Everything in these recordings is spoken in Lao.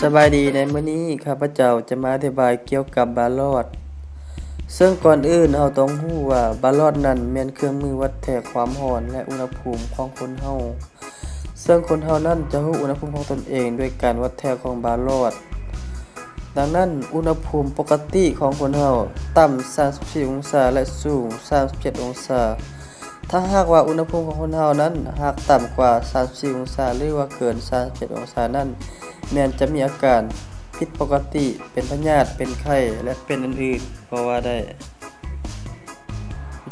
ສະບາຍດີ, ໃນມື້ນີ້ຂ້າພະເຈົ້າຈະມາອະທິບາຍກ່ຽວກັບບາຫຼອດ. ເຊິ່ງກ່ອນອື່ນເຮົາຕ້ອງຮູ້ວ່າບາຫຼອດນັ້ນແມ່ນເຄື່ອງມືວັດແທກຄວາມຮ້ອນ ແລະ ອຸນຫະພູມຂອງຄົນເຮົາ. ເຊິ່ງຄົນເຮົານັ້ນຈະຮູ້ອຸນຫະພູມຂອງຕົນເອງດ້ວຍການວັດແທກຂອງບາຫຼອດ. ດັ່ງນັ້ນ, ອຸນຫະພູມປົກກະຕິຂອງຄົນເຮົາຕ່ຳສາມສິບສີ່ອົງສາ ແລະ ສູງສາມສິບເຈັດອົງສາ. ຖ້າຫາກວ່າອຸນຫະພູມຂອງຄົນເຮົານັ້ນຫາກຕ່ຳກວ່າສາມສິບສີ່ອົງສາ ຫຼືວ່າເກີນສາມສິບເຈັດອົງສານັ້ນ, ແມ່ນຈະມີອາການຜິດປົກກະຕິ, ເປັນພະຍາດ, ເປັນໄຂ້ ແລະ ເປັນອື່ນໆກໍວ່າໄດ້.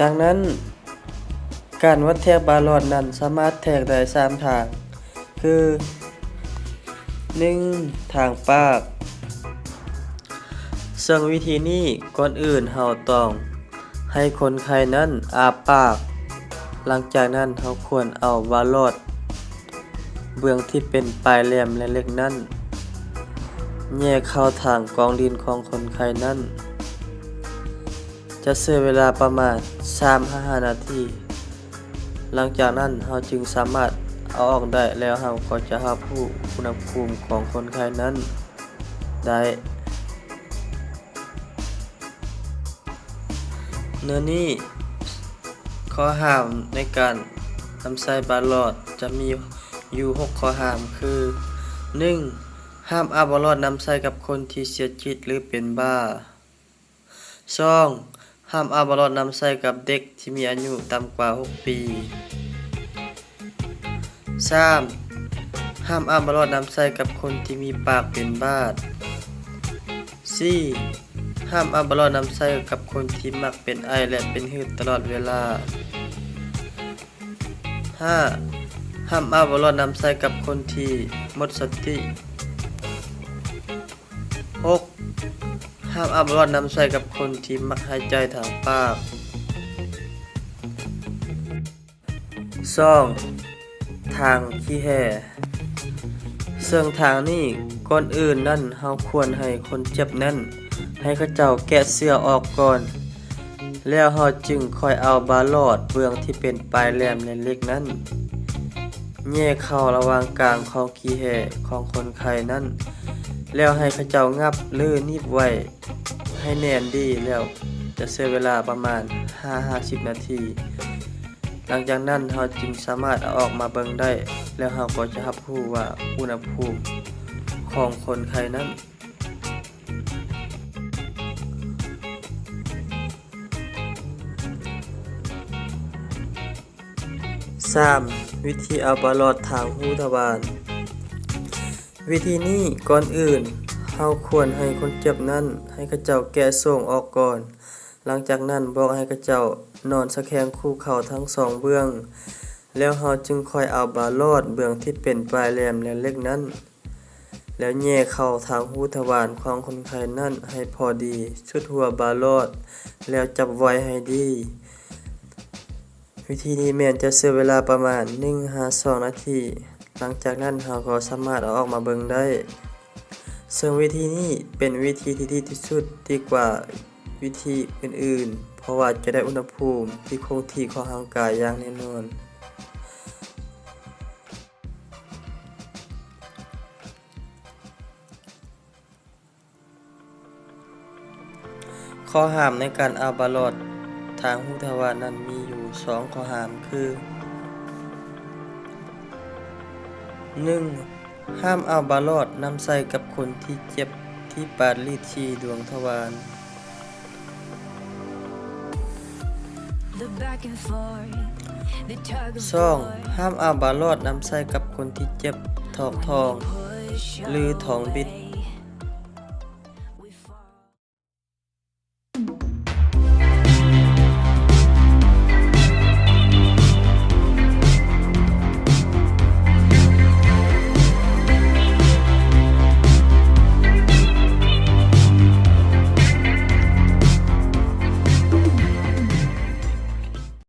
ດັ່ງນັ້ນ, ການວັດແທກບາຫຼອດນັ້ນສາມາດແທກໄດ້ສາມທາງ ຄື ໜຶ່ງ ທາງປາກ. ເຊິ່ງວິທີນີ້, ກ່ອນອື່ນເຮົາຕ້ອງໃຫ້ຄົນໄຂ້ນັ້ນອ້າປາກ. ຫຼັງຈາກນັ້ນເຮົາຄວນເອົາບາຫຼອດເບື້ອງທີ່ເປັນປາຍແຫຼມ ແລະ ເຫຼັກນັ້ນ ແຫຍ່ເຂົ້າທາງກອງດິນຂອງຄົນໄຂ້ນັ້ນ. ຈະໃຊ້ເວລາປະມານສາມຫາຫ້ານາທີ. ຫຼັງຈາກນັ້ນເຮົາຈຶ່ງສາມາດເອົາອອກໄດ້ ແລ້ວເຮົາກໍຈະຮັບຮູ້ອຸນຫະພູມຂອງຄົນໄຂ້ນັ້ນໄດ້. ເນື້ອນີ້, ຂໍ້ຫ້າມໃນການນຳໃຊ້ບາຫຼອດຈະມີຢູ່ຫົກຂໍ້ຫ້າມ ຄື ໜຶ່ງ ຫ້າມເອົາບາຫຼອດນຳໃຊ້ກັບຄົນທີ່ເສຍຈິດ ຫຼື ເປັນບ້າ. ສອງ ຫ້າມເອົາບາຫຼອດນຳໃຊ້ກັບເດັກທີ່ມີອາຍຸຕ່ຳກວ່າຫົກປີ. ສາມ ຫ້າມເອົາບາຫຼອດນຳໃຊ້ກັບຄົນທີ່ມີປາກເປັນບາດ. ສີ່ ຫ້າມເອົາບາຫຼອດນຳໃຊ້ກັບຄົນທີ່ມັກເປັນໄອ ແລະ ເປັນຫືດຕະຫຼອດເວລາ. ຫ້າ ຫ້າມເອົາບາຫຼອດນຳໃຊ້ກັບຄົນທີ່ໝົດສະຕິ. ຫົກ ຫ້າມເອົາບາຫຼອດນຳໃຊ້ກັບຄົນທີ່ມັກຫາຍໃຈທາງປາກ. ສອງ ທາງຂີ້ແຮ່. ເຊິ່ງທາງນີ້, ກ່ອນອື່ນນັ້ນເຮົາຄວນໃຫ້ຄົນເຈັບນັ້ນ ໃຫ້ເຂົາເຈົ້າແກະເສື້ອອອກກ່ອນ, ແລ້ວເຮົາຈຶ່ງຄ່ອຍເອົາບາຫຼອດເບື້ອງທີ່ເປັນປາຍແຫຼມ ແລະ ເຫຼັກນັ້ນ ແຫຍ່ເຂົ້າລະຫວ່າງກາງຂອງຂີ້ແຮ່ຂອງຄົນໄຂ້ນັ້ນ, ແລ້ວໃຫ້ເຂົາເຈົ້າຫງັບ ຫຼື ໜີບໄວ້ໃຫ້ແໜ້ນດີ, ແລ້ວຈະໃຊ້ເວລາປະມານຫ້າຫາສິບນາທີ. ຫຼັງຈາກນັ້ນເຮົາຈຶ່ງສາມາດເອົາອອກມາເບິ່ງໄດ້, ແລ້ວເຮົາກໍຈະຮັບຮູ້ວ່າອຸນຫະພູມຂອງຄົນໄຂ້ນັ້ນ. ສາມ ວິທີເອົາປາຫຼອດທາງຮູທະວານ. ວິທີນີ້, ກ່ອນອື່ນເຮົາຄວນໃຫ້ຄົນເຈັບນັ້ນ ໃຫ້ເຂົາເຈົ້າແກະໂສ້ງອອກກ່ອນ. ຫຼັງຈາກນັ້ນບອກໃຫ້ເຂົາເຈົ້ານອນສະແຄງຄຸເຂົ່າທັງສອງເບື້ອງ, ແລ້ວເຮົາຈຶ່ງຄ່ອຍເອົາປາຫຼອດເບື້ອງທີ່ເປັນປາຍແຫຼມ ແລະ ເຫຼັກນັ້ນ ແລ້ວແຫຍ່ເຂົ້າທາງຮູທະວານຂອງຄົນໄຂ້ນັ້ນໃຫ້ພໍດີສຸດຫົວປາຫຼອດ, ແລ້ວຈັບໄວ້ໃຫ້ດີ. ວິທີນີ້ແມ່ນຈະໃຊ້ເວລາປະມານໜຶ່ງຫາສອງນາທີ. ຫຼັງຈາກນັ້ນເຮົາກໍສາມາດເອົາອອກມາເບິ່ງໄດ້. ເຊິ່ງວິທີນີ້ເປັນວິທີທີ່ດີທີ່ສຸດ ດີກວ່າວິທີອື່ນໆ, ເພາະວ່າຈະໄດ້ອຸນຫະພູມທີ່ຄົງທີ່ຂອງຮ່າງກາຍຢ່າງແນ່ນອນ. ຂໍ້ຫ້າມໃນການເອົາປາຫຼອດທາງຮູທະວານນັ້ນມີຢູ່ສອງຂໍ້ຫ້າມ ຄື ໜຶ່ງ ຫ້າມເອົາປາຫຼອດນຳໃຊ້ກັບຄົນທີ່ເຈັບທີ່ປາດລີດຊີດວງທະວານ. ສອງ ຫ້າມເອົາປາຫຼອດນຳໃຊ້ກັບຄົນທີ່ເຈັບຖອກທ້ອງ ຫຼື ທ້ອງບິດ